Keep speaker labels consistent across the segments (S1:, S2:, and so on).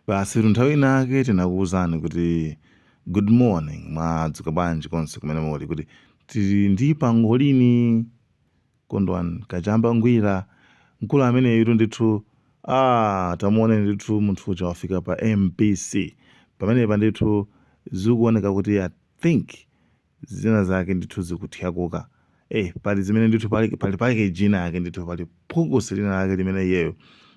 S1: Basi nthawi inake tinakuwuzani kuti good morning, mwadzuka bwanji konse kumene muli, kuti tili ndi pangolini Kondwani Kachamba Ngwira, mkulu ameneyu ndithu. Tamuoneni ndithu munthu uja wafika pa MBC pamenepa. Ndithu zikuoneka kuti, I think, zina zake ndithu zikuthyakuka. Pali zimene ndithu pali package ina yake ndithu, pali phukusi lina lake limene iyeyo,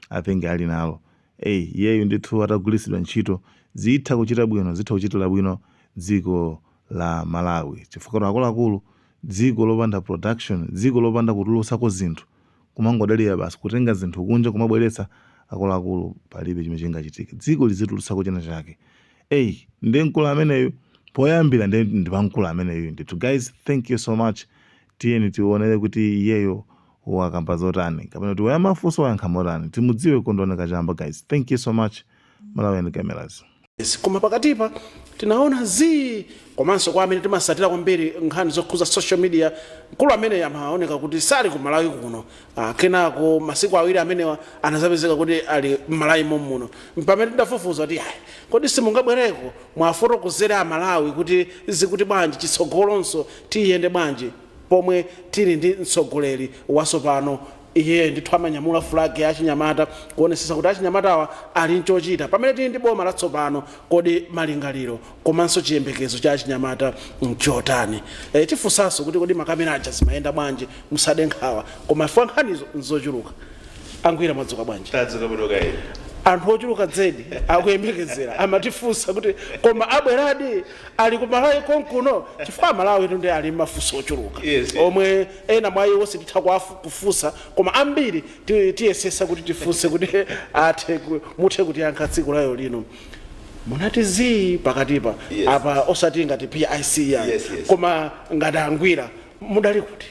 S1: I think, ali nalo. Iyeyo ndithu atagwiritsidwa ntchito zitha kuchita bwino, zitha kuchitira bwino dziko la Malawi, chifukwa akuluakulu, dziko lopanda production, dziko lopanda kutulutsako zinthu, kumangodalira basi kutenga zinthu kunja kumabweretsa, akuluakulu, palibe chimene chingachitike. Dziko lizitulutsako china chake. Eyi, ndi mkulu ameneyu poyambira, ndi pamkulu ameneyu ndithu. Guys, thank you so much. Tiyeni tionere kuti iyeyo wakamba zotani, kapena kuti wayamafunso wayankha motani. Timudziwe Kondwani Kachamba. Guys, thank you so much. Malawi Cameras.
S2: Yes, koma pakatipa tinaona zii, komanso kwa amene timasatira kwambiri nkhani zokhuza social media, mkulu amene amaoneka kuti sali ku Malawi kuno. Kenako masiku 2 amenewa anazapezeka kuti ali m'Malawi momuno. Pamene tidafufuza kuti, "Ayi, kodi simungabwereko mwafotokozera Amalawi kuti zikuti bwanji, chitsogolonso tiyende bwanji pomwe tili ndi mtsogoleri watsopano?" Iye ndithu amanyamula flag ya achinyamata, kuonesesa kuti achinyamatawa ali nchochita. Pamene tili ndi boma latsopano, kodi malingaliro komanso chiyembekezo cha achinyamata nchotani? Tifunsanso kuti kodi makamera aja zimayenda bwanji? Musade nkhawa, koma ifwa nkhanizo nzochuluka. Angwira, mwadzuka bwanji?
S3: Tadzuka bwino kayi.
S2: Anthu ochuluka zedi akuyembekezera, amatifunsa kuti koma abweradi, ali ku Malawi konkuno? Chifukwa Amalawi tunde ali mafunso ochuluka omwe ena mwa iwo sititha kufunsa, koma ambiri tiyesesa kuti tifunse kuti athe muthe kutiyankha tsiku layo lino. Munati zii pakatipa apa, osati ngati PIC ya koma ngati Angwira, mudali kuti?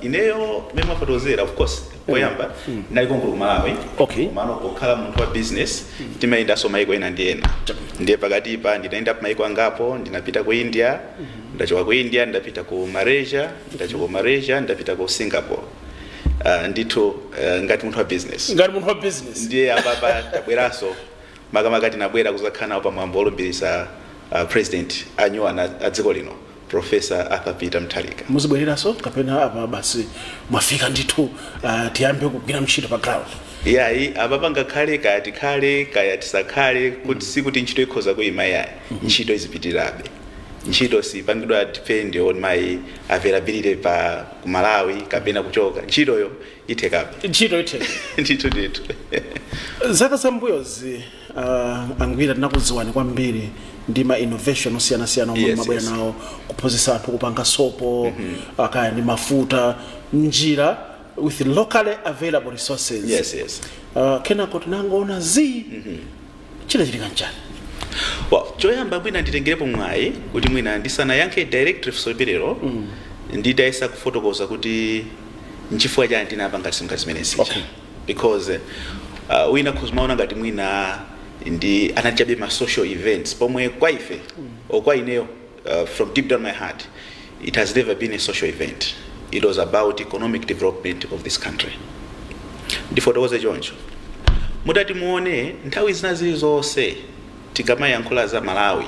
S3: Ineyo mmene mwafotokozera, of course, poyamba ndinali konkuno ku Malawi. Komano pokhala munthu wa business timayendanso maiko ena ndi ena. Ndiye pakatipa ndinayenda maiko angapo. Ndinapita ku India, ndachoka ku India ndapita ku Malaysia, ndachoka ku Malaysia ndapita ku Singapore. Ndithu ngati munthu wa business.
S2: Ngati munthu wa business.
S3: Ndiye apapa tabweranso, makamaka tinabwera kuzakhala nawo pamwambo wolumbiritsa president anyuwana a dziko lino, Professor Arthur Peter Mutharika.
S2: Muzibwereranso kapena apa basi mwafika ndithu, tiyambe kugwira ntchito pa ground?
S3: Yayi, apapa ngakhale kaya tikhale kaya tisakhale, kuti sikuti ntchito ikhoza kuyima, yayi. Ntchito izipitirirabe. Ntchito sipangidwa depend on my availability pa ku Malawi kapena kuchoka. Ntchitoyo ithekabe.
S2: Ntchito itheka.
S3: Ndithu, ndithu.
S2: Zaka zambuyozi, Angwira, tinakudziwani kwambiri ndi ma innovation osiyanasiyana omwe mabwera nawo, kuphunzitsa anthu kupanga sopo, kaya ndi mafuta, njira with locally available resources. Kenako tinangoona zii. Chinachitika nchani?
S3: Well, choyamba mwina nditengerepo mwayi kuti mwina ndisanayankhe direct funso limenelo, nditayesa kufotokoza kuti nchifukwa chani tinapanga zinthu zimenezi. Because wina khuzimaona ngati mwina ndi anachabe ma social events, pomwe kwa ife or kwa ineyo, from deep down my heart, it has never been a social event. It was about economic development of this country. Ndifotokoze choncho: mutati muone, nthawi zina zilizonse tikamayankhula za Malawi,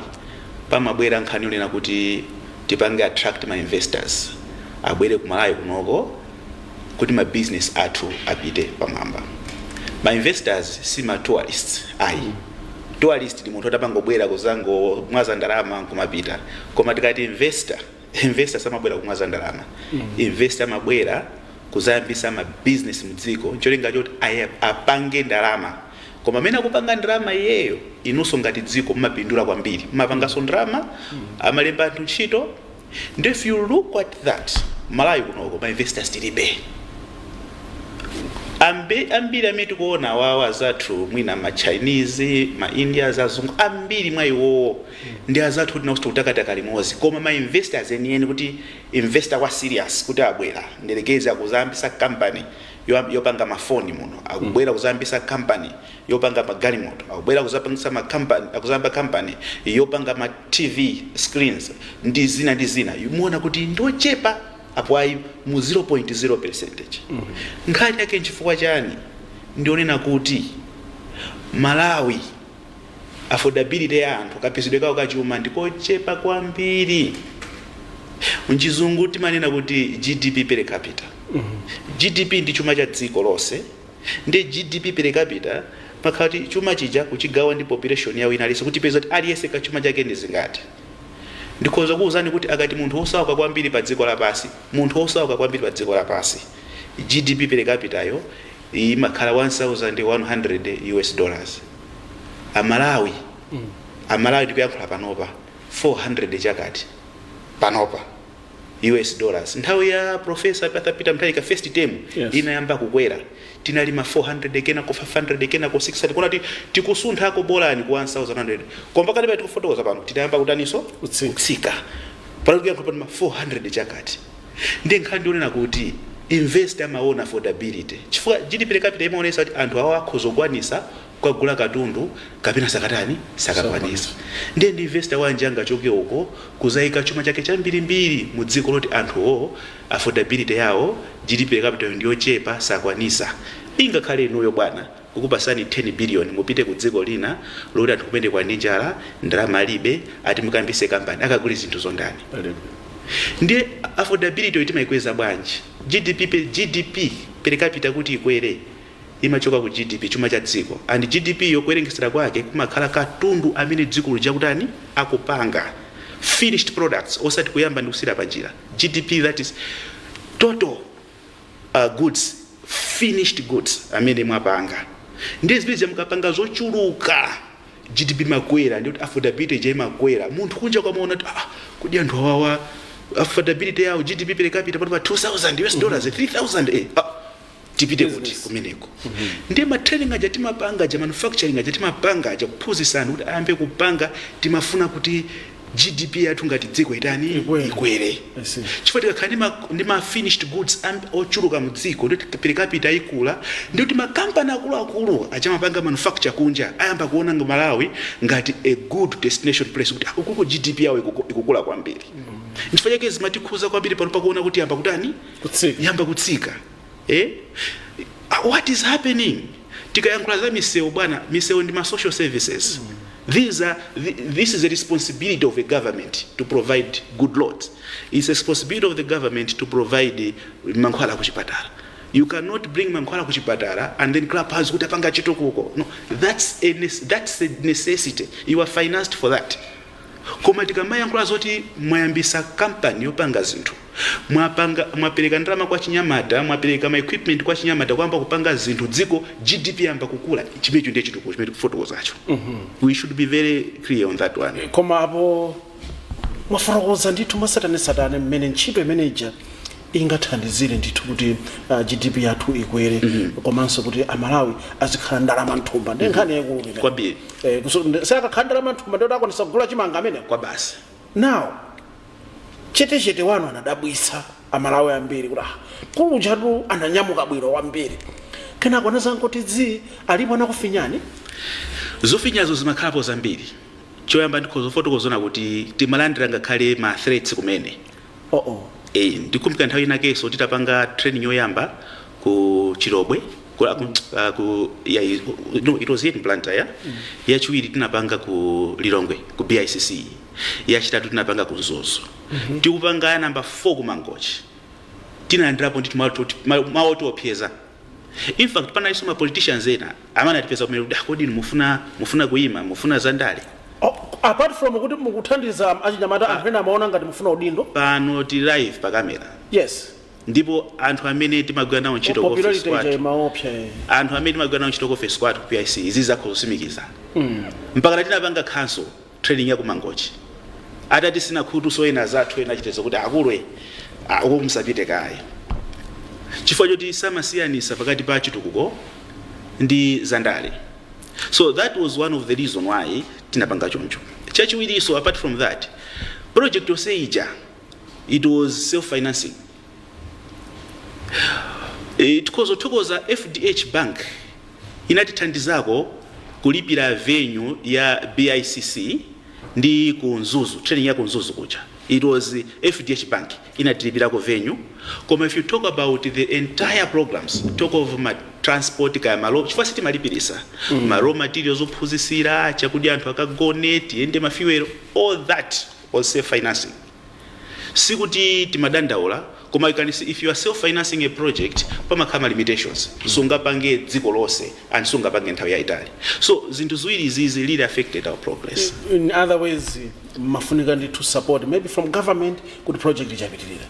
S3: pamabwera nkhani yonena kuti tipange attract ma investors abwere ku Malawi kunoko kuti ma business athu apite pamwamba. Ma investors si ma tourists, ayi. Tourist ndi munthu atapangobwera kuzangomwaza ndalama nkumapita. Koma tikati investor, investor samabwera kumwaza ndalama. Investor amabwera kuzayambisa ma business mdziko ncholinga choti apange ndalama. Koma amene akupanga ndalama iyeyo, inunso ngati dziko mumapindula kwambiri, mumapanganso ndalama, amalemba anthu ntchito. And if you look at that, Malawi kunoko ma investors tilibe. Ambiri amene tikuona awawa azathu, mwina ma Chinese, ma Indians, azungu ambiri mwa iwowo ndi azathu kuti nawonso tikutakataka limodzi. Koma ma investors enieni, kuti investor wa serious kuti abwera, ndelekeze akuzayambisa company yopanga mafoni muno, akubwera kuzayambisa company yopanga magalimoto, akubwera kuzapangisa ma company, akuzayamba company yopanga ma TV screens ndi zina ndi zina, muona kuti ndochepa apo ayi mu 0.0 percentage. Nkhani yake nchifukwa chani? Ndionena kuti Malawi Affordability ya anthu, kapezedwe kawo kachuma ndikochepa kwambiri. Mchizungu timanena kuti GDP per capita. GDP ndi chuma cha dziko lonse, ndi GDP per capita makhala kuti chuma chija kuchigawa ndi population yawo inalinso kuti peza kuti aliyense kachuma chake ndi zingati. Ndikhoza kuwuzani kuti akati munthu wosauka kwambiri pa dziko lapansi, munthu wosauka kwambiri pa dziko lapansi, GDP per capita yo imakhala US$1100. Amalawi, Amalawi tikuyankhula panopa, 400 chakati panopa US dollars. Nthawi ya Professor Arthur Peter Mutharika, first term, inayamba kukwera, tinali ma 400, kena ko 500, kena ko 600, kuna tikusunthako bolani ku 1100, koma pakati pa tikufotokoza pano tinayamba kutaniso?
S2: Kutsika.
S3: Kutsika. Pano tikuyankhula pano ma 400 chakati. Ndi nkhani ndionena kuti investor amaona affordability, chifukwa GDP per capita imaonesa kuti anthu awo akhoza kukwanisa kukagula katundu kapena sakatani, sakakwanisa. Ndiye ndi investor wanji angachoke uko kuzayika chuma chake chambirimbiri mu dziko loti anthuwo affordability yawo, GDP per capita ndiyochepa, sakwanisa? Ingakhale inuyo bwana, kukupasani 10 billion, mupite ku dziko lina loti anthu kumene kwa ndi njala, ndalama alibe, ati mukambise kampani, akagule zinthu zondani? Ndiye affordability timayikweza bwanji? GDP per capita kuti ikwere imachoka ku GDP, chuma cha dziko, and GDP yokuwerengesera kwake kumakhala katundu amene dziko lija kutani, akupanga, finished products, osati kuyamba ndi kusira panjira. GDP, that is total goods, finished goods amene mwapanga. Ndiye zimene mukapanga zochuluka, GDP makwera, ndikuti affordability ija imakwera. Munthu kunja kwamaona kuti, ah, kodi anthu awawa affordability yawo, GDP per capita pano pa US$2000, 3000, ah, tipite kuti?
S2: Business.
S3: Kumeneko. Ndiye ma training aja timapanga aja, manufacturing aja timapanga aja, kuphunzitsa anthu kuti ayambe kupanga, timafuna kuti GDP yathu ngati dziko itani?
S2: Ikwere.
S3: Ikwere.
S2: I see.
S3: Chifukwa tikakhala ndi ma finished goods ochuluka mu dziko, ndikuti per capita ikula, ndikuti makampani akuluakulu achamapanga manufacture kunja ayamba kuona nga Malawi ngati a good destination place, kuti ukuku GDP yawo ikukula kwambiri. Nchifukwa chake zimatikhuza kwambiri pano pakuona kuti yamba kutani?
S2: Kutsika.
S3: Yamba kutsika, eh? What is happening? Tikayankhula za misewu, bwana, misewu ndi ma social services. This is a responsibility of a government to provide good roads. It's a responsibility of the government to provide mankhwala kuchipatala. You cannot bring mankhwala kuchipatala and then clap hands kuti apanga chitukuko. No, that's a necessity. You are financed for that. Koma tikamayankhula zoti mwayambisa kampani yopanga zinthu, mwapanga, mwapereka ndalama kwa chinyamata, mwapereka ma equipment kwa chinyamata kuyamba kupanga zinthu, dziko GDP yamba kukula, chimenecho ndiye chitukuko chimene tikufotokozacho. We should be very clear on that one.
S2: Koma apo mwafotokoza ndithu mwatsatanetsatane mmene ntchito imeneja ingathandizire ndithu kuti GDP yathu ikwere, komanso kuti Amalawi azikhala ndalama mthumba. Ndi nkhani yaikulu imene.
S3: Kwambiri.
S2: Sakakhala ndalama mthumba, ndiyoti akwanisa kugula chimanga amene.
S3: Kwa basi.
S2: Now, chetechete wanu anadabwitsa Amalawi ambiri kuti, ah, kulujatu ananyamuka bwino kwambiri, kenako anazangoti dzi. Alipo anakufinyani?
S3: Zofinyazo zimakhalapo zambiri. Choyamba ndikhoza kufotokozona kuti timalandira ngakhale ma threats kumene.
S2: Oh oh.
S3: Ndikumbukira nthawi inakenso titapanga training yoyamba ku Chilobwe, ku yeah, no, it was here in Blantyre, yeah? Yachiwiri tinapanga ku Lilongwe ku BICC, yachitatu tinapanga ku Mzuzu. Tikupanga ya namba 4 ku Mangochi, tinalandirapo ndithu mawu otiopseza. In fact, panalinso ma politicians ena amene atipeza kumene kuti, "Ah, kodi inu mufuna kuyima, mufuna zandale?"
S2: Oh, apart from kuti mukuthandiza achinyamata, anthu ena amaona ngati mufuna udindo.
S3: Pano tili live pa kamera. Ndipo anthu amene timagwira nawo ntchito ku office
S2: Popularity ija
S3: kwathu,
S2: imaopsa, eh.
S3: anthu amene timagwira nawo ntchito ku office kwathu ku PIC, izi zakho zosimikiza. Mpaka tinapanga cancel training ya ku Mangochi atati sina khutu, so ena zathu ena achitezo kuti akulwe, uko musapite kaye, chifukwa choti samasiyanisa pakati pa chitukuko ndi zandale. So that was one of the reason why tinapanga choncho. Chachiwiriso, apart from that, project yonse ija, it was self financing. Tikhoza kuthokoza FDH Bank, inatithandizako kulipira venue ya BICC ndi ku Mzuzu, training ya ku Mzuzu kuja. It was FDH Bank inatilipirako venue. Koma if you talk about the entire programs, talk of ma transport, kaya malo, chifukwa sitimalipirisa ma raw materials ophunzisira, chakudya, anthu akagone, tiyende, ma fuel, all that was self financing. Sikuti timadandaula, koma you can see, if you are self financing a project, pamakhala limitations. Sungapange dziko lonse and sungapange nthawi yayitali. So zinthu ziwiri izizi really affected our progress.
S2: In other ways, mafunika ndithu support maybe from government kuti project ichapitirira.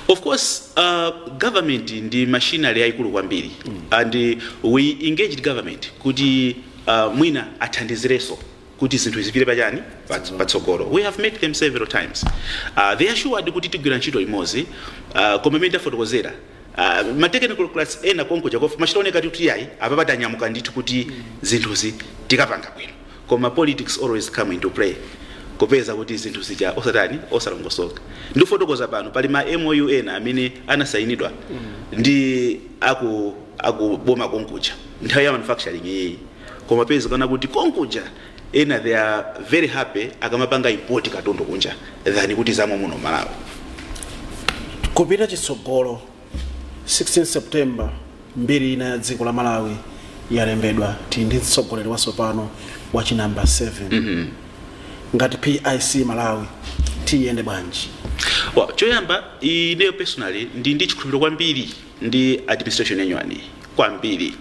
S3: Of course, government ndi machinery yayikulu kwambiri and we engaged government kuti mwina athandizirenso kuti zinthu zipite pachani, patsogolo. We have met them several times. They assured kuti tigwira ntchito limodzi, koma imene ndafotokozera, ma technical class ena konko chakofa machitaoneka kuti yayi, apa patanyamuka ndithu kuti zinthuzi tikapanga bwino, koma politics always come into play, kupeza kuti zinthu zija osatani, osalongosoka. Ndikufotokoza pano, pali ma MOU ena amene anasayinidwa ndi aku boma konkuja nthawi ya manufacturing iyi, koma peza kana kuti konkuja ena they are very happy akamapanga import katundu kunja than kuti zamwe muno Malawi.
S2: Kupita chitsogolo, 16 September, mbiri ina ya dziko la Malawi yalembedwa. Tili ndi mtsogoleri watsopano wa chinamba 7. Ngati PIC Malawi, tiyende bwanji?
S3: Well, choyamba, ineyo personally ndi chikhulupiriro kwambiri ndi administration yenyuwani kwambiri,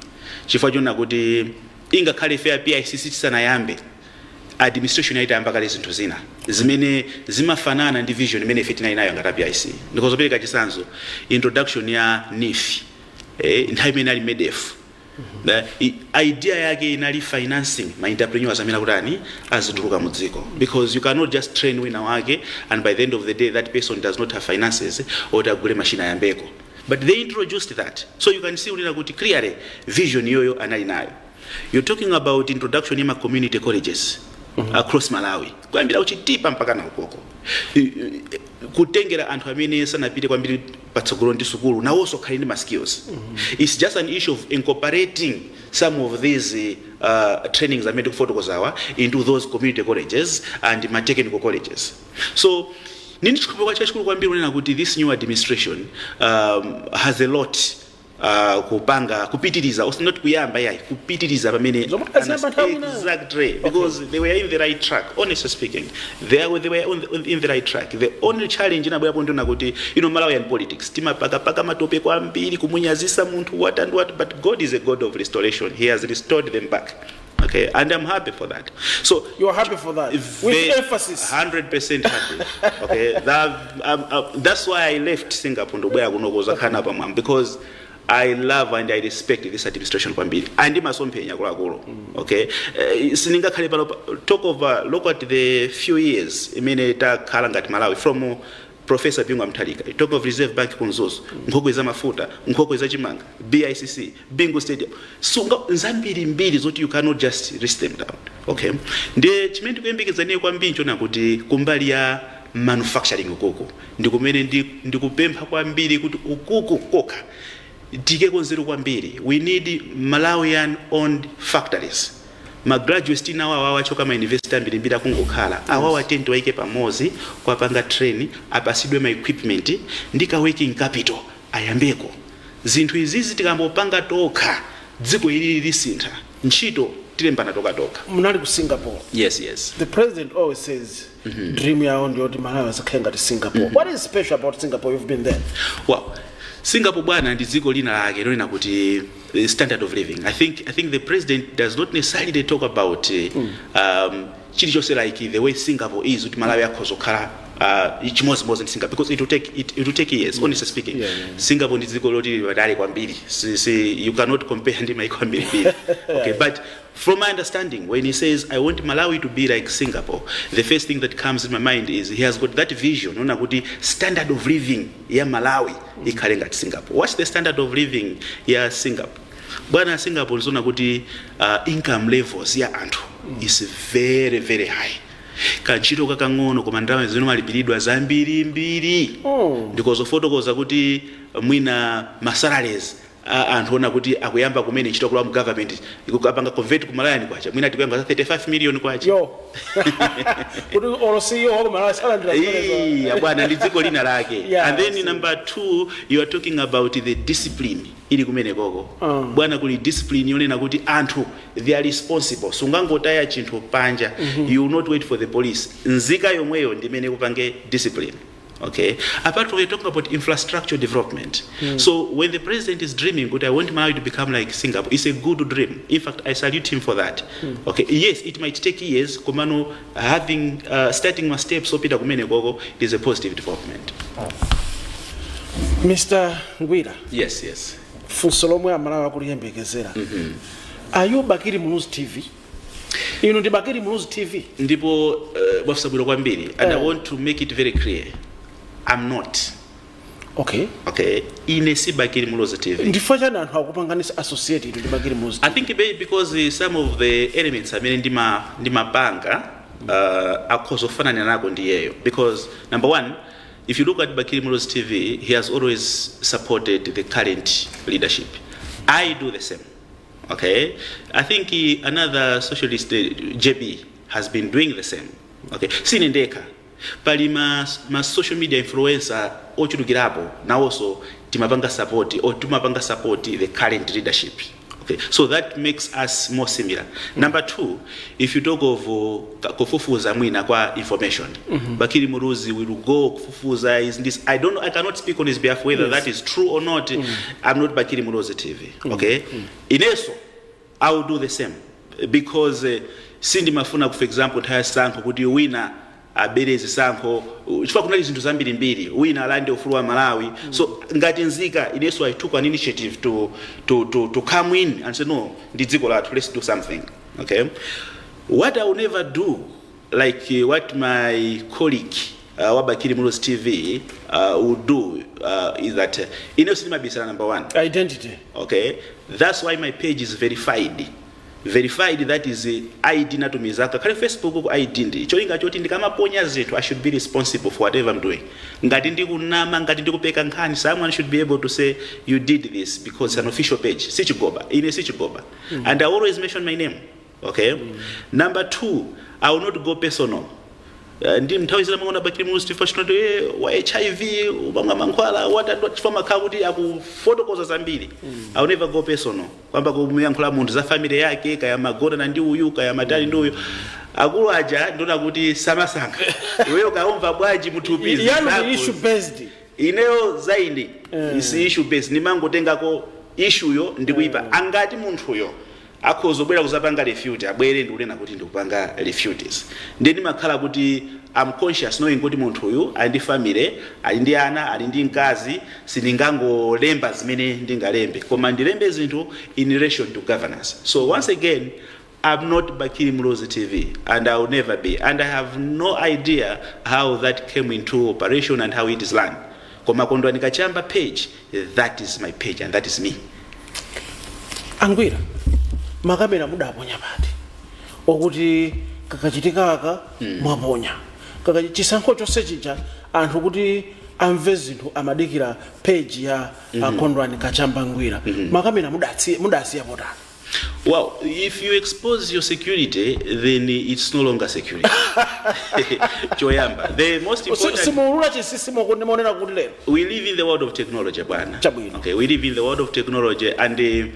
S3: chifukwa chona kuti ingakhale ife ya PIC tisanayambe, administration yaitayamba kale zinthu zina zimene zimafanana ndi vision imene ife tinali nayo ngati PIC. Ndikozopereka chitsanzo, introduction ya NEEF, nthawi imene ali MEDEF. Idea yake inali financing ma entrepreneurs amene akutani, azituluka mu dziko, because you cannot just train wina wake and by the end of the day that person does not have finances oti agule machine ayambeko. But they introduced that, so you can see unena kuti clearly vision yoyo anali nayo. You're talking about introduction ya ma community colleges across Malawi, kuyambira kuchitipa mpaka na ukoko, kutengera anthu amene sanapite kwambiri patsogolo ndi sukulu nawonso akhale ndi ma skills. It's just an issue of incorporating some of these trainings amene tikufotokozawa into those community colleges and ma technical colleges. So nini chikhulupiriro chachikulu kwambiri kunena kuti this new administration has a lot kupanga, kupitiriza, not kuyamba yayi, kupitiriza pamene
S2: Zomwe aziyamba nthawi inayo.
S3: Exactly, because they were in the right track. Honestly speaking, they were in the right track. The only challenge inabwerapo ndiona kuti Malawian politics, timapakapaka matope kwambiri, kumunyazisa munthu, what and what, but God is a God of restoration. He has restored them back, okay, and I'm happy for that. So
S2: You are happy for that with emphasis.
S3: 100% happy. Okay, that's why I left Singapore ndobwera kuno kuzakhala pamwamba, because I love and I respect this administration kwambiri and masomphenya akuluakulu. Okay, sindingakhale pano talk of look at the few years imene takhala ngati Malawi from Professor Bingu Mutharika. You talk of Reserve Bank ku Mzuzu, nkhokwe za mafuta, nkhokwe za chimanga, BICC, Bingu Stadium, sunga zambiri mbiri zoti you cannot just list them down. Okay, ndiye chimene ndikuyembekeza niye kwambiri nchona kuti kumbali ya manufacturing ukuku ndikumene ndikupempha kwambiri kuti ukuku kokha tikeko nzeru kwambiri. We need Malawian owned factories. Ma graduates tinawo awawa achoka ma university ambirimbiri akungokhala awawa, tenti waike pamodzi, kwapanga train, apasidwe ma equipment ndi ka working capital, ayambeko zinthu izizi. Tikambopanga tokha, dziko ilili lisintha, ntchito tilembana tokatoka.
S2: Munali ku Singapore.
S3: Yes.
S2: The president always says dream yawo ndiyoti Malawi azakhale ngati Singapore. What is special about Singapore? You've been there.
S3: Well, Singapore, bwana, ndi dziko lina lake lonena kuti standard of living, I think the president does not necessarily talk about chilichonse like the way Singapore is, kuti Malawi akhoza kukhala chimodzimodzi ndi Singapore, because it will take years, honestly speaking. Singapore ndi dziko loti patali kwambiri. Si, you cannot compare ndi maiko ambirimbiri, okay? But from my understanding, when he says, "I want Malawi to be like Singapore," the first thing that comes in my mind is he has got that vision ona kuti standard of living ya Malawi ikhale ngati Singapore. What's the standard of living ya Singapore, bwana? Singapore ndizoona kuti income levels ya anthu is very, very high. Kantchito kakang'ono koma ndalama zimene malipiridwa zambirimbiri. Ndikozofotokoza kuti mwina ma salaries Anthu ona kuti akuyamba kumene ntchito kulowa mu government, ikupanga convert ku Malawian kwacha, mwina tikuyamba za 35 million kwacha.
S2: Yo, kuti olo CEO wako Malawi salandira zimenezo.
S3: Iya, bwana, ndi dziko lina lake. And then
S2: I see.
S3: number two, you are talking about the discipline ili kumene koko. Bwana, kuli discipline yonena kuti anthu, they are responsible. Sungangotaya chinthu panja, you will not wait for the police. Nzika yomweyo ndimene kupange discipline, okay? Apart from, we're talking about infrastructure development. So when the president is dreaming good, "I want Malawi to become like Singapore," it's a good dream. In fact, I salute him for that, okay? Yes, it might take years, komano having starting ma steps opita kumene koko is a positive development.
S2: Mr Ngwira,
S3: Yes.
S2: funso lomwe Amalawi akuliyembekezera: are you Bakili Muluzi TV? Inu ndi Bakili Muluzi TV?
S3: Ndipo mwafunsa bwino kwambiri, and I
S2: Eh.
S3: want to make it very clear, I'm not. Okay, ine si Bakili Muluzi TV.
S2: Ndifukwa chani anthu akupanganisa associate inu ndi Bakili Muluzi?
S3: I think maybe because some of the elements amene ndimapanga akhoza kufanana nako ndiyeyo, because number one, if you look at Bakili Muluzi TV, he has always supported the current leadership. I do the same, okay? I think another socialist, JB, has been doing the same, okay? Sine ndekha, pali ma social media influencer ochulukirapo, nawonso timapanga support or timapanga support the current leadership, okay? So that makes us more similar. Number two, if you talk of kufufuza mwina kwa information, Bakili Muluzi will go kufufuza is this. I don't know, I cannot speak on his behalf whether that is true or not. I'm not Bakili Muluzi TV, okay? Ineso I will do the same because sindimafuna, for example, nthawi yasankho kuti wina abere zisankho, chifukwa kunali zinthu zambirimbiri, wina alande ufulu wa Malawi. So ngati nzika, inenso I took an initiative to come in and say, "No, ndi dziko lathu, let's do something," okay? What I will never do, like what my colleague wa Bakili Muluzi TV would do, is that inenso ndimabisala, number one.
S2: Identity.
S3: Okay, that's why my page is verified. Verified, that is ID natumizaka khale Facebook ku ID, ndi cholinga choti ndikamaponya zinthu, I should be responsible for whatever I'm doing. Ngati ndikunama, ngati ndikupeka nkhani, someone should be able to say, "You did this," because it's an official page. Sichigoba, ine sichigoba, and I always mention my name, okay? Number two, I will not go personal. Ndi nthawi zina maona Bakili Muluzi TV chinoti wa HIV, umamwa mankhwala, what, chifukwa makhala kuti akufotokoza zambiri. I will never go personal kwamba kumuyankhula munthu za family yake, kaya magona ndi uyu, kaya matali ndi uyu. Akulu aja ndiona kuti samasankha iweyo kaumva bwanji muthupi.
S2: Yanu
S3: Zako.
S2: ndi issue based.
S3: Ineyo zaine isi issue based, nimangotengako issue yo ndikuipa. Angati munthuyo akhoza kubwera kuzapanga refute, abwere ndikunena kuti ndikupanga refutes. Ndiye ndimakhala kuti I'm conscious, knowing kuti munthuyu ali ndi family, ali ndi ana, ali ndi mkazi. Sindingangolemba zimene ndingalembe, koma ndilembe zinthu in relation to governance. So once again, I'm not Bakili Muluzi TV and I will never be, and I have no idea how that came into operation and how it is run. Koma Kondwani Kachamba page, that is my page and that is me.
S2: Angwira, makamera mudaponya pati okuti kakachitikaka mwaponya kaka chisankho chonse chija, anthu kuti amve zinthu amadikira page ya Kondwani Kachamba Ngwira. Makamera mudasiya potani?
S3: Well, if you expose your security, then it's no longer security. Choyamba, the most important.
S2: Simuulula chinsinsi ndimaonera kuti lero.
S3: We live in the world of technology, bwana.
S2: Chabwino.
S3: Okay, we live in the world of technology, and the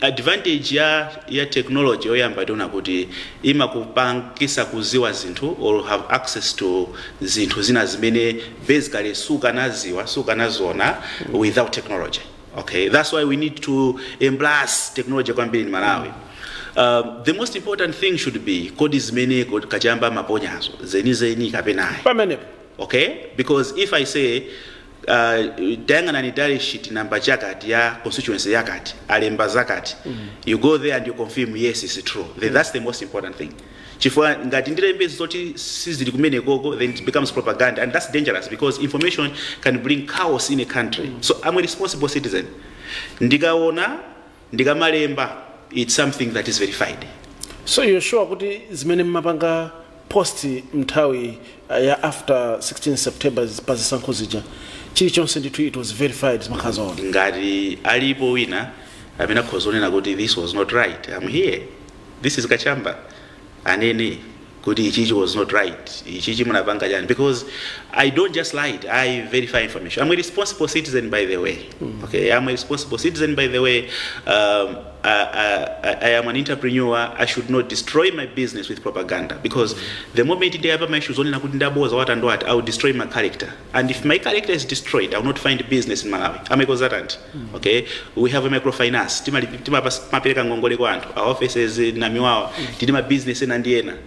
S3: advantage ya technology yoyamba tiona kuti imakupangisa kuziwa zinthu or have access to zinthu zina zimene basically sukanaziwa, sukanaziona without technology, okay? That's why we need to embrace technology kwambiri in Malawi. The most important thing should be, kodi zimene Kachamba maponyazo zenizeni kapena ayi?
S2: Pamenepo.
S3: Okay, because if I say, "Tayang'anani tally sheet namba chakati ya constituency yakati, alemba zakati," you go there and you confirm, "Yes, it's true," then that's the most important thing. Chifukwa ngati ndilembe zoti sizili kumene koko, then it becomes propaganda, and that's dangerous because information can bring chaos in a country. So I'm a responsible citizen. Ndikaona, ndikamalemba, it's something that is verified.
S2: So you're sure kuti zimene mmapanga post nthawi ya after 16 September pa zisankho zija Chilichonse ndithu, it was verified, zimakhala zoona.
S3: Ngati alipo wina amene akhoza kunena kuti this was not right, I'm here, this is Kachamba, anene kuti ichichi was not right, ichichi munapanga chani, because I don't just lie, I verify information. I'm a responsible citizen, by the way. Okay, I'm a responsible citizen, by the way. I am an entrepreneur. I should not destroy my business with propaganda, because the moment ndiyapa ma issues onena kuti ndaboza what and what, I will destroy my character, and if my character is destroyed, I will not find business in Malawi. I'm a consultant. Okay, we have a microfinance, timapereka ngongole kwa anthu, our offices Namiwawa, tili ma business ena ndi ena.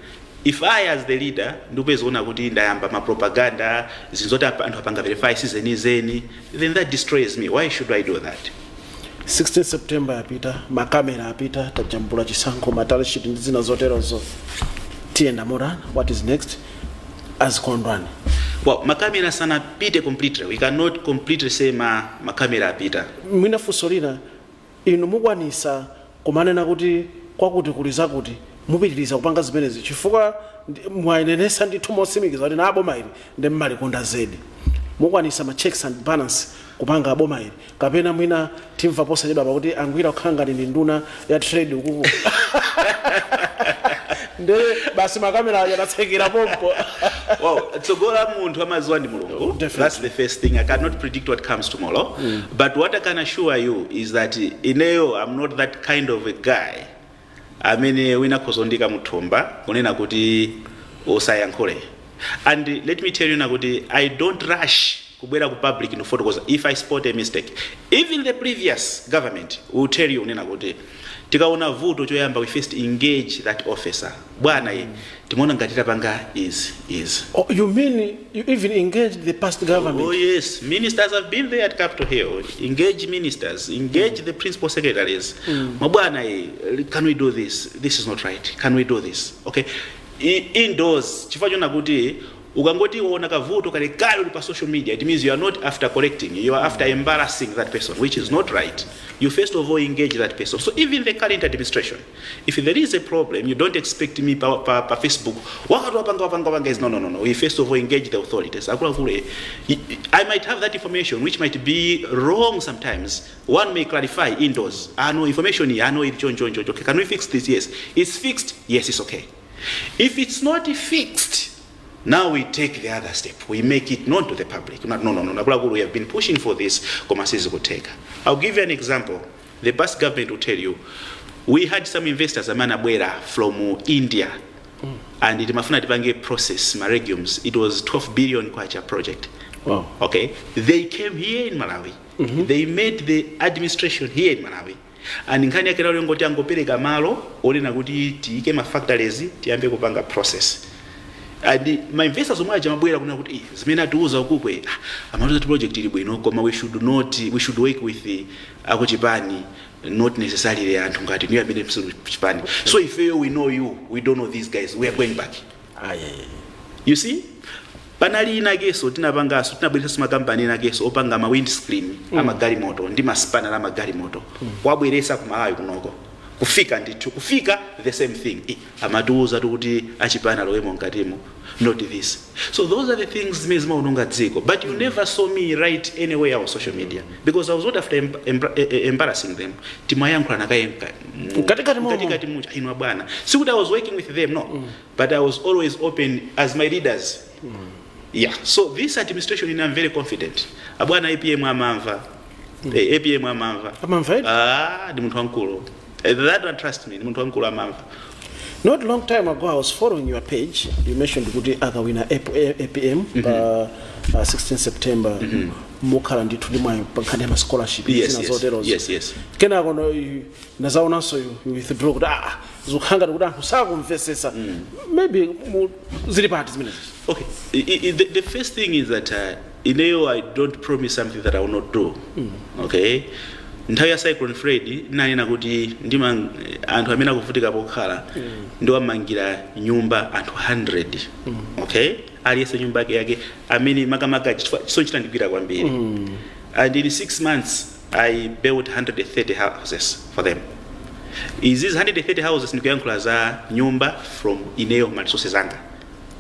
S3: If I as the leader ndipeza kuona kuti ndayamba ma propaganda, zinthu zoti anthu apanga verify sizenizeni, then that destroys me. Why should I do that?
S2: 16 September yapita, makamera apita, tajambula chisankho, ma tally sheet ndi zina zoterozo. Tiyenda motani? What is next as Kondwani?
S3: Well, makamera sanapite completely. We cannot completely say makamera apita.
S2: Mwina funso lina, inu mukwanisa kumanena kuti kwakuti kuli zakuti, mupitiriza kupanga zimenezi, chifukwa mwayenenesa ndithu motsimikiza kuti na boma ili ndi mmalikonda zedi. Mukwanisa ma checks and balance kupanga boma ili, kapena mwina timva posachedwa pakuti angwira kukhala ngati ndi nduna ya trade ukuku, nde basi makamera aja atatsekera pompo?
S3: Well, tsogola munthu amaziwa ndi Mulungu.
S2: Definitely.
S3: That's the first thing. I cannot predict what comes tomorrow, but what I can assure you is that ineyo, I'm not that kind of a guy amene wina khozondika muthumba kunena kuti usayankhule. And let me tell you na kuti I don't rush kubwera ku public nofotokoza if I spot a mistake. Even the previous government will tell you kunena kuti tikaona vuto, choyamba we first engage that officer: bwana, ye timaona ngati tapanga izi izi.
S2: Oh, you mean you even engaged the past government?
S3: Oh yes, ministers have been there at Capitol Hill. Engage ministers, engage the principal secretaries. Mabwana, can we do this? This is not right. Can we do this? Okay. Indoors, chifukwa chona kuti ukangoti uona kavuto kale kale uli pa social media, it means you are not after correcting, you are after embarrassing that person, which is not right. You first of all engage that person. So even the current administration, if there is a problem, you don't expect me pa Facebook wakati wapanga wapanga wapanga is No. We first of all engage the authorities. Akuluakulu, I might have that information which might be wrong sometimes. One may clarify indoors: ah, no, information here, ah, no, it chon chon chon. Okay, can we fix this? Yes, it's fixed. Yes, it's okay. If it's not fixed, now we take the other step. We make it known to the public. No. Akuluakulu, we have been pushing for this, koma sizikutheka. I'll give you an example. The past government will tell you, we had some investors amene abwera from India and timafuna tipange process ma legumes. It was 12 billion kwacha project. Okay, they came here in Malawi. They made the administration here in Malawi, and nkhani yake lero ngoti angopereka malo onena kuti tiyike ma factories, tiyambe kupanga process. And ma investors omwe aja amabwera kunena kuti, "Eh, zimene atiuza ukukwe, ah, amatiuza kuti project ili bwino, koma we should not, we should work with the akuchipani, not necessarily anthu ngati niyo amene msulu chipani. So ifeyo we know you, we don't know these guys, we are going back."
S2: Ah, yeah.
S3: You see, panali inakenso tinapanganso, tinabweretsanso makampani inakenso opanga ma windscreen amagalimoto ndi maspanner amagalimoto, wabweresa ku Malawi kunoko. Kufika ndithu, kufika, the same thing. Eh, amatiuza kuti achipani alowemo mkatimo, not this. So those are the things zimene zimaononga dziko, but you never saw me write anywhere on social media because I was not after embarrassing them. Timayankhula nakaye
S2: Mkatikati momwe.
S3: Mkatikati mucha, inu bwana. Sikuti I was working with them, no, but I was always open as my leaders. Yeah, so this administration, I'm very confident. Abwana APM amamva. Eh, APM amamva.
S2: Amamva edi?
S3: Ah, ndi munthu wamkulu. Eh, that one, trust me, ndi munthu wamkulu, amamva.
S2: Not long time ago, I was following your page. You mentioned kuti akawina APM pa 16 September, mukhala ndithu ndi mwayi pa nkhani ya ma scholarship zina zoterozo. Kenako no, nazaonanso you withdraw kuti ah, zikukhala ngati kuti anthu sakumvesesa. Maybe zili pati zimenezi?
S3: Okay, the first thing is that ineyo, I don't promise something that I will not do. Okay, nthawi ya Cyclone Freddy nanena kuti ndima anthu amene akuvutika pokhala, ndiwamangira nyumba anthu 100. Okay, aliyense nyumba yake yake, amene makamaka chisomo chitandigwira kwambiri. And in 6 months I built 130 houses for them. Izi 130 houses ndikuyankhula za nyumba from ineyo, ma resources anga.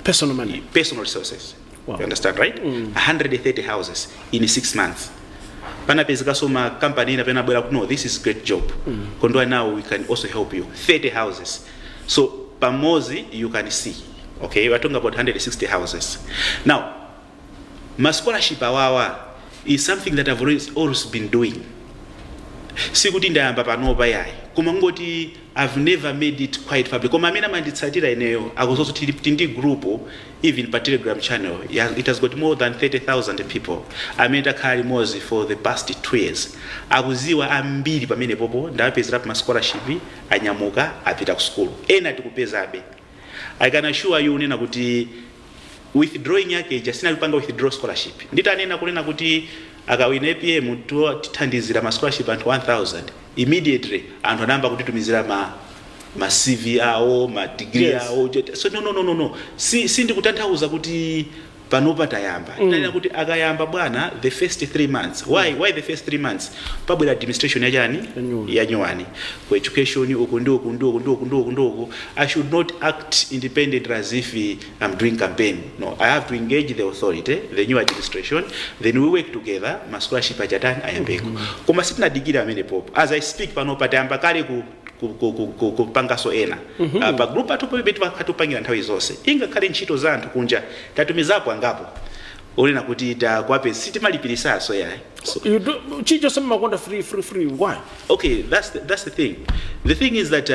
S2: Personal money.
S3: Personal resources. You understand, right? 130 houses in 6 months. Panapezekanso ma company ina penabwera kuti, "No, this is great job, Kondwa, now we can also help you 30 houses." So pamozi you can see, okay, we're talking about 160 houses. Now, ma scholarship awawa is something that I've always been doing. Sikuti ndayamba panopa yayi, koma ngoti I've never made it quite public. Koma amene amanditsatira ineyo akuzonso tili ndi group even pa Telegram channel. Yeah, it has got more than 30,000 people amene takhala limodzi for the past 2 years. Akuziwa ambiri pamene popo ndawapezerapo ma scholarship, anyamuka apita ku school, ena tikupezabe. I can assure you unena kuti withdrawing yake ija sinalipanga withdraw scholarship. Nditanena kunena kuti akawina APM tithandizira ma scholarship anthu 1000, immediately anthu anayamba kutitumizira ma CV awo, ma degree awo. So no, sindikutanthauza kuti panopa tayamba. Tanena kuti akayamba bwana, the first 3 months. Why the first 3 months? Pabwera administration yachani?
S2: Yanyuwani.
S3: Yanyuwani ku education uku ndi uku ndi uku ndi uku ndi uku ndi uku. I should not act independent as if I'm doing campaign. No, I have to engage the authority, the new administration, then we work together. Ma scholarship achatani? Ayambeko. Koma sitinadikira amene popo. As I speak panopa tayamba kale kupangaso ena. Pa group athu pamene tipangira nthawi zonse, ingakhale ntchito za anthu kunja, tatumizapo angapo onena kuti takwape, sitimalipirisaso yayi. So,
S2: You do chilichonse mmakonda free, free, free. Why?
S3: Okay, that's the thing. The thing is that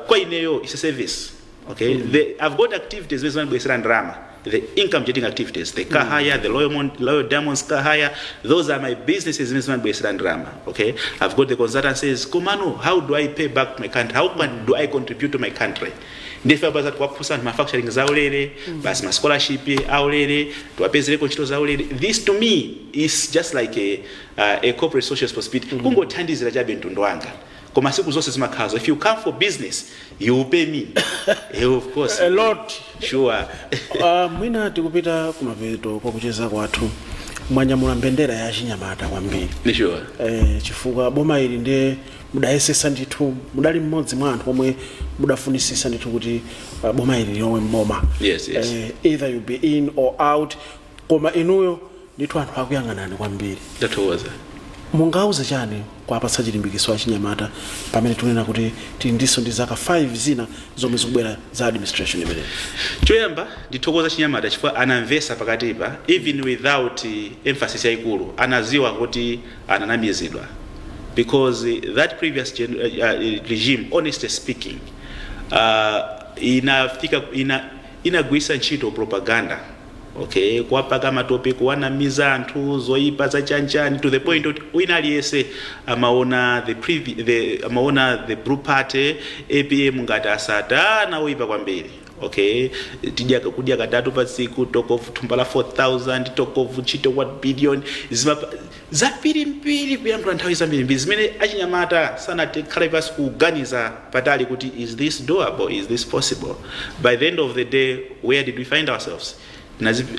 S3: kwa ineyo it's a service, okay? I've got activities zimene zimabwesera ndalama, the income generating activities, the car hire, the Loyal Diamonds car hire. Those are my businesses zimene zimabwesera ndalama, okay? I've got the consultancies. Komano how do I pay back to my country? How do I contribute to my country? Ndife abaza tiwaphusa anthu manufacturing zaulere basi, ma scholarship aulere, tiwapezereko ntchito zaulere. This to me is just like a corporate social responsibility, kungothandizira chabe mtundu wanga. Koma siku zonse zimakhazo, if you come for business, you will pay me. Of course.
S2: A lot.
S3: Sure.
S2: Mwina tikupita kumapeto kwa kucheza kwathu. Mwanyamula mbendera ya chinyamata kwambiri.
S3: Sure.
S2: Chifukwa boma ili ndiye mudayesesa ndithu, mudali mmodzi mwa anthu omwe mudafunisisa ndithu kuti boma ili lilowe mboma.
S3: Yes.
S2: Either you be in or out, koma inuyo ndithu anthu akuyang'anani kwambiri.
S3: Ndathokoza.
S2: Mungauze chani kuwapatsa chilimbikiso achinyamata pamene tikunena kuti tili ndiso ndi zaka 5 zina zomwe zikubwera za administration imeneyi?
S3: Choyamba ndithokoza chinyamata chifukwa anamvesa pakatipa. Even without emphasis yayikulu, anaziwa kuti ananamizidwa, because that previous regime, honestly speaking, inafika inagwisa ntchito propaganda, okay, kuwapaka matope, kuwanamiza anthu zoyipa zachanchani, to the point kuti wina aliyense amaona amaona the Blue Party, APM, ngati asatana oyipa kwambiri, okay? Tidya kudya katatu pa tsiku, talk of thumba la 4000, talk of ntchito 1 billion, zambirimbiri, kuyankhula nthawi zambirimbiri zimene achinyamata sanakhale pasi kuganiza patali kuti, is this doable? Is this possible? By the end of the day, where did we find ourselves?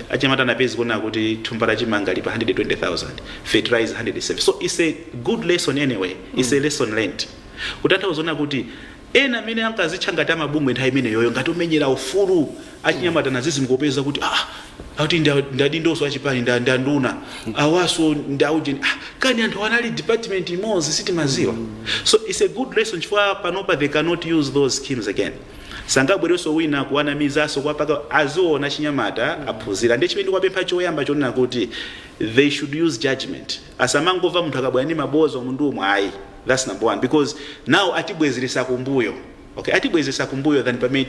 S3: Achinyamata anapezi kuona kuti thumba la chimanga lipa 120,000, fertilizer 107. So it's a good lesson anyway. It's a lesson learned, kutanthauza kuti ena amene ankazitcha ngati amabungwe nthawi imeneyoyo, ngati omenyera ufulu achinyamata, nazizimukopeza kuti ah, akuti ndadindoso achipani, ndanduna awaso ndauje, ah, kani anthu anali department imodzi, sitimaziwa. So it's a good lesson chifukwa panopa they cannot use those schemes again. Sangabwerenso wina kuwanamizaso kwapaka. Aziona chinyamata aphunzira. Ndi chimene ndikuwapempha choyamba chonena kuti they should use judgment. Asamangomva munthu akabwera ndi maboza mundu umwe ayi. That's number one, because now atibwezeresa kumbuyo, okay? Atibwezeresa kumbuyo than pamene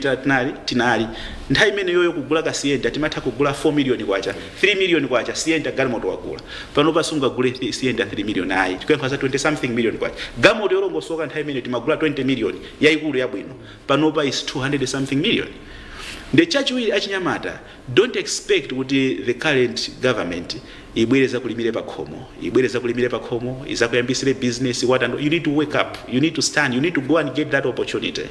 S3: tinali nthawi imene yoyo. Kugula ka Sienta timatha kugula 4 million kwacha, 3 million kwacha Sienta, galimoto wagula. Pano pasungagule Sienta 3 million ayi, tikuyankha za 20 something million kwacha. Galimoto yolongosoka nthawi imene timagula 20 million, yayikulu yabwino, panopa is 200 something million. Ndi chachiwiri, achinyamata, don't expect kuti the current government ibwereza kulimire pa khomo, ibwereza kulimire pa khomo, izakuyambisire business, what and you need to wake up, you need to stand, you need to go and get that opportunity.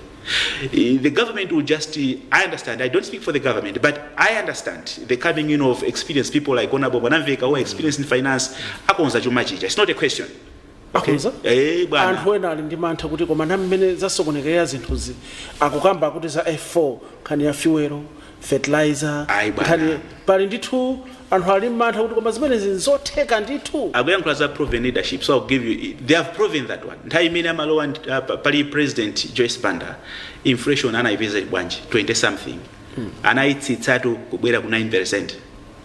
S3: The government will just I understand, I don't speak for the government, but I understand the coming in of experienced people like Honorable Mwanamvekha who are experienced in finance. Akonza chuma chija, it's not a question. Okay.
S2: Akonza?
S3: Eh, bwana.
S2: Anthu ena ali ndi mantha kuti koma na mmene zasokonekera zinthuzi, akukamba kuti za F4, nkhani ya fuel. Fertilizer.
S3: Ayi, bwana.
S2: Nkhani pali ndithu, anthu ali mmantha kuti koma zimenezi nzotheka ndithu?
S3: Akuyankhula za proven leadership, so I'll give you, they have proven that one. Nthawi imene amalowa pali President Joyce Banda, inflation anayipeza bwanji? 20 something. Anayitsitsatu kubwera ku 9.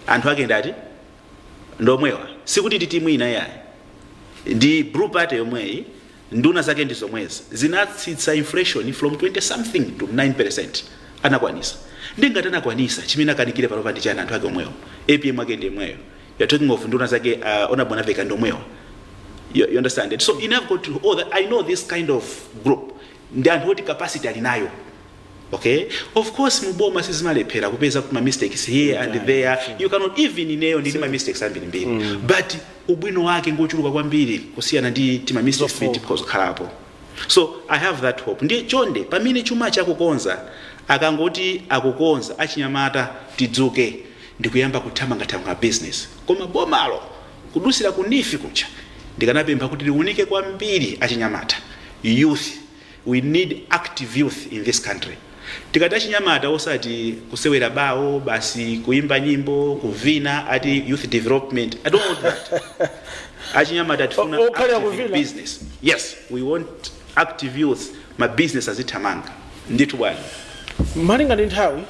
S3: Anthu ake ndati ndomwewa, sikuti ndi timu ina yayi, ndi Blue Party yomweyi, nduna zake ndi zomwezi, zinatsitsa inflation from 20 something to 9. Anakwanisa. Ndingati anakwanisa, chimene akanikire panopa ndi chani? Anthu ake omwewo, APM ake ndi yomweyo you're talking of, nduna zake, Honorable Naveka, ndi omwewa. You understand it? So in I've got to all that I know, this kind of group ndi anthu oti capacity ali nayo. Okay, of course muboma sizimalephera kupeza ma mistakes here and there. You cannot, even ineyo ndili ma mistakes ambirimbiri, but ubwino wake ngochuluka kwambiri kusiyana ndi tima mistakes
S2: Zofoka.
S3: Tikhozokhalako. So I have that hope. Ndiye chonde, pamene chuma chakukonza, akangoti akukonza, achinyamata tidzuke ndikuyamba kuthamangathamanga business. Koma bomalo kudusira ku NEEF kucha, ndikanapempha kuti liunike kwambiri achinyamata, youth. We need active youth in this country. Tikati achinyamata, osati kusewera bawo basi, kuimba nyimbo, kuvina, ati youth development. I don't want that. Achinyamata tifuna
S2: Okhalira
S3: active in
S2: kuvina.
S3: business. Yes, we want active youth, ma business azithamanga ndithu, bwana.
S2: Malinga ndi nthawi,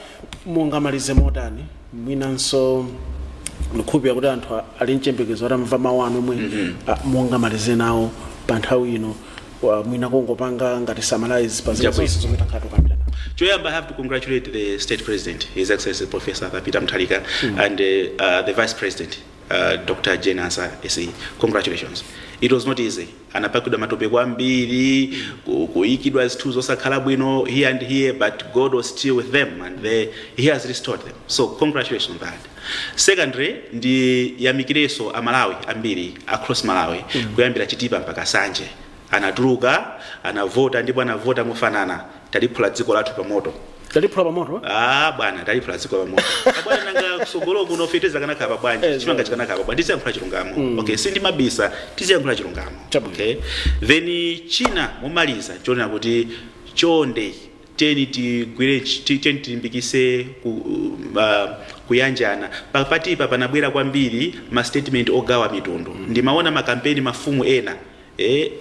S2: mungamalize motani? Mwinanso ndikhulupirira kuti anthu ali mchembekezo atamva mawu anu omwe mungamalize nawo pa nthawi ino, mwina kungopanga ngati summarize pa zinthu
S3: Chabwino.
S2: zonse zomwe takhala tukambirana.
S3: Choyamba, I have to congratulate the state president, His Excellency Professor Peter Mutharika, and the vice president, Dr. Jane Ansah SC. Congratulations. It was not easy. Anapakidwa matope kwambiri, kuyikidwa zinthu zosakhala bwino here and here, but God was still with them and he has restored them. So congratulations on that. Secondly, ndi yamikireso Amalawi ambiri across Malawi, kuyambira Chitipa mpaka Sanje, anatuluka, anavota, ndipo anavota mofanana. Taliphula dziko lathu pamoto.
S2: Taliphula pamoto.
S3: Ah bwana, taliphula dziko pamoto bwana. Nanga kusogolo kuno fetereza kanakhala bwanji? Chimanga chikanakhala bwanji? Tiziyankhula chilungamo, okay? Sindimabisa, tiziyankhula chilungamo.
S2: Chabwino.
S3: Okay, then china momaliza, chonena kuti chonde teni tigwire teni tilimbikise kuyanjana. Pakatipa panabwera kwambiri ma statement ogawa mitundu. Ndimaona makampeni, mafumu ena,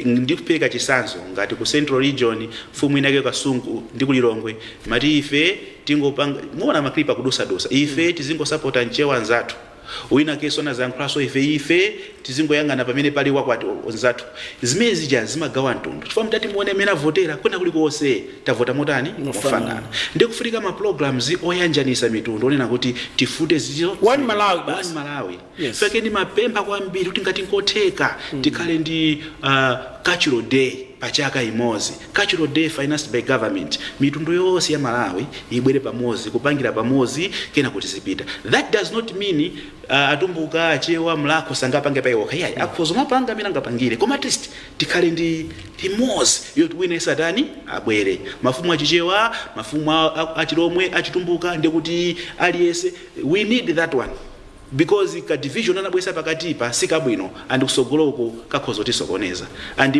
S3: ndikupereka chisanzo ngati ku Central Region, mfumu inake Kasungu ndi kulilongwe mati ife tingopanga, muona ma clip akudusadusa, ife tizingosapota mchewa anzathu. Wina keso anazayankhulaso, ife tizingoyang'ana pamene pali wakwati onzathu. Zimene zija zimagawa mtundu, chifukwa mtati muone amene avotera kwena kulikonse, tavota motani?
S2: Mofanana.
S3: Mofanana. Ndikufunika ma programs oyanjanisa mitundu, onena kuti tifute zizo.
S2: One Malawi basi.
S3: One Malawi.
S2: Yes.
S3: Feke ndimapempha kwambiri kuti ngati nkotheka tikhale ndi cultural day pachaka imodzi, cultural day financed by government, mitundu yonse ya Malawi ibwere pamodzi, kupangira pamodzi, kena kuti zipita. That does not mean Atumbuka, Achewa, Mlakho sangapange payiwokha, iyayi, akhoza mapanga amene angapangire, koma at least tikhale ndi limodzi yoti wina satani abwere, mafumu achichewa, mafumu achilomwe, achitumbuka, ndikuti aliyense. We need that one because ka division anabwesa pakatipa sikabwino, and kusogoloko kakhoza kutisokoneza. And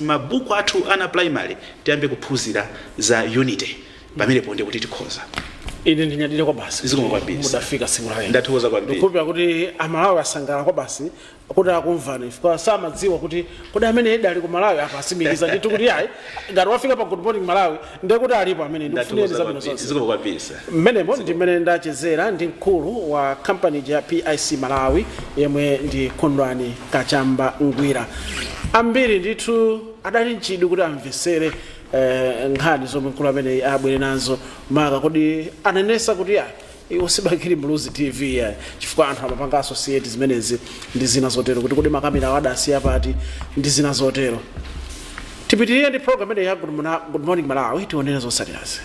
S3: mabuku athu ana primary tiyambe kuphunzira za unity pamenepo, ndi kuti tikhoza.
S2: Ine ndinyadire kwa basi.
S3: Zikomo kwambiri.
S2: Mudafika tsiku la lero.
S3: Ndathokoza kwambiri.
S2: Ndikukhulupirira kuti Amalawi asangalala kwa basi kuti akumvani, chifukwa samadziwa kuti kodi amene ali ku Malawi apa asimikiza ndithu kuti ayi, ngati wafika pa Good Morning Malawi ndiye kuti alipo amene. Ndikufunireni
S3: Ndathokoza
S2: zabwino
S3: kwambiri.
S2: zonse.
S3: Zikomo kwambiri, sir.
S2: Mmenemo ndi mmene ndachezera ndi mkulu wa kampani ya PIC Malawi, yemwe ndi Kondwani Kachamba Ngwira. Ambiri ndithu adali mchidwi kuti amvesere nkhani zomwe mkulu ameneyi abwere nazo, maka kodi anenesa kuti ya iwo si Bakili Muluzi TV ya, chifukwa anthu amapanga associate zimenezi ndi zina zotero, kuti kodi makamera awo adasiya pati ndi zina zotero. Tipitirire ndi program imeneyi ya Good Morning Malawi, tionere zotsatirazi.